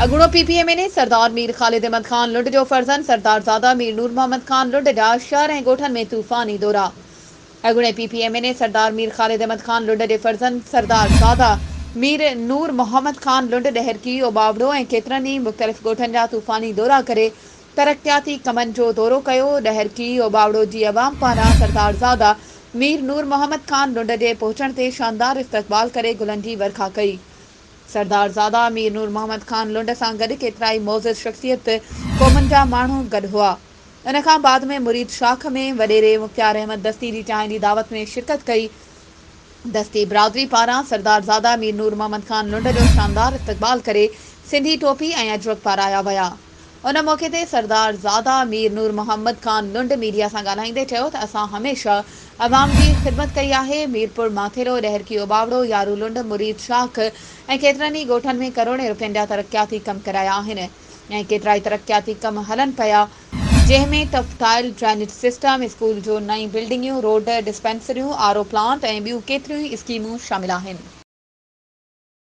اڳوڻو P P M N A Sardar Mir Khalid Ahmed Khan Lund جو فرزند سردار زاده مير نور محمد خان لنڊ جا شهر ۽ ڳوٺن ۾ طوفاني دورا. اڳوڻي P P M N A Sardar Mir Khalid Ahmed Khan Lund جي فرزند سردار زاده مير نور محمد خان لنڊ ڏهرڪي، اوٻاوڙو ۽ ڪيترن ئي مختلف ڳوٺن جا طوفاني دورا ڪري ترقياتي ڪمن جو دورو ڪيو. ڏهرڪي، اوٻاوڙو جي عوام پاران سردار زاده مير نور محمد خان لنڊ جي پهچڻ تي شاندار استقبال ڪري گلن جي ورکا ڪئي. سردار زاده مير نور محمد خان لنڊ سان گڏ ڪيترائي معزز شخصيت قومن جا ماڻهو گڏ هئا. ان کان بعد ۾ مريد شاخ ۾ وڏيري مختيار احمد دستي جي چانهه جي دعوت ۾ شرڪت ڪئي. دستي برادري پاران سردار زاده مير نور محمد خان لنڊ جو شاندار استقبال ڪري سنڌي ٽوپي ۽ اجرڪ پارايا ويا. ان موقعي تي سردار زاده مير نور محمد خان لنڊ ميڊيا سان ڳالهائيندي چيو ته اسان هميشه عوام جي خدمت ڪئي آهي، ميرپور ماٿيلو، ڏهرڪي اوٻاوڙو، يارو لنڊ، مريد شاخ ۽ ڪيترن ئي ڳوٺن ۾ ڪروڙين رپين جا ترقياتي ڪم ڪرايا آهن ۽ ڪيترائي ترقياتي ڪم هلن پيا، جنهن ۾ tuff tile, drainage system, school جون نئين بلڊنگيون، روڊ، ڊسپينسريون، آر او پلانٽ ۽ ٻيون ڪيتريون ئي اسڪيمون شامل آهن.